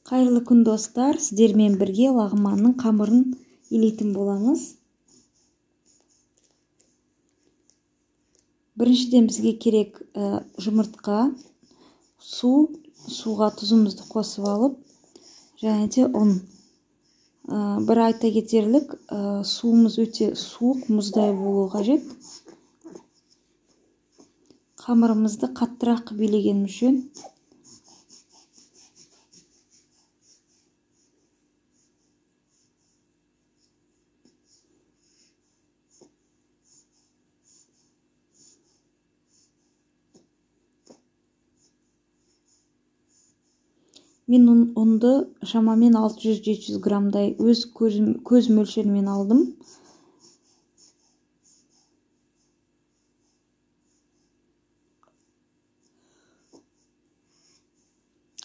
Қайырлы күн, достар! Сіздермен бірге лағманның қамырын илейтін боламыз. Біріншіден бізге керек жұмыртқа, су, суға тұзымызды қосып алып, және де ұн. Бір айта кетерлік, суымыз өте суық, мұздай болуы қажет. Қамырымызды қаттырақ қып илегеніміз жөн. Мен ұнды шамамен 600-700 граммдай өз көз мөлшерімен алдым.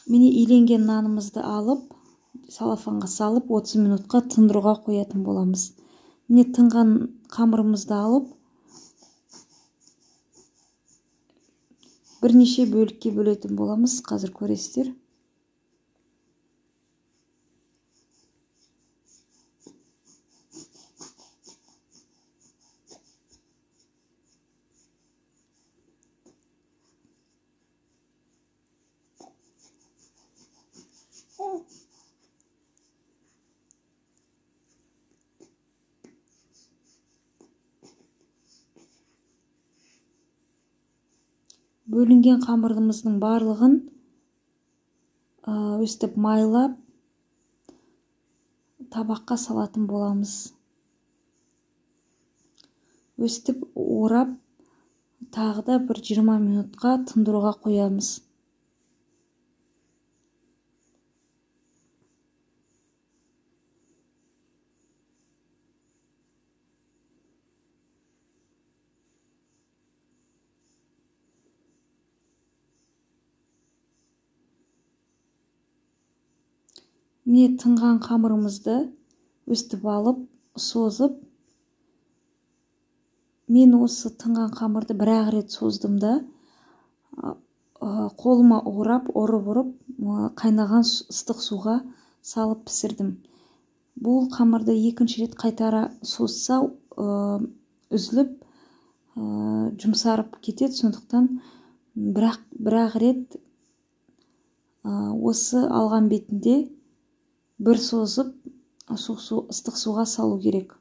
Міне, иленген нанымызды алып, салафанға салып, 30 минутқа тындыруға қоятын боламыз. Міне, тынған қамырымызды алып, бірнеше бөлікке бөлетін боламыз. Қазір көресіздер. Бөлінген қамырымыздың барлығын өстіп майлап табаққа салатын боламыз. Өстіп орап тағы да бір 20 минутқа тындыруға қоямыз. Міне, тынған қамырымызды өстіп алып, созып, мен осы тынған қамырды бір-ақ рет создым да, қолыма орап, ұрып-ұрып, қайнаған ыстық суға салып пісірдім. Бұл қамырды екінші рет қайтара созса, үзіліп, жұмсарып кетеді. Сондықтан бірақ рет осы алған бетінде бір созып, ыстық суға салу керек.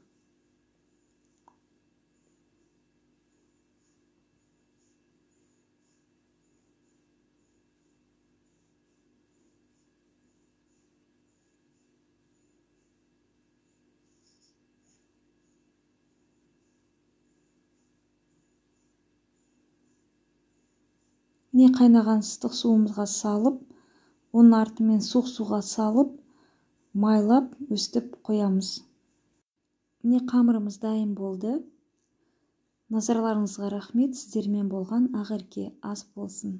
Міне, қайнаған ыстық суымызға салып, оның артымен суық суға салып, майлап өстіп қоямыз. Міне, қамырымыз дайын болды. Назарларыңызға рахмет. Сіздермен болған Ақерке. Ас болсын.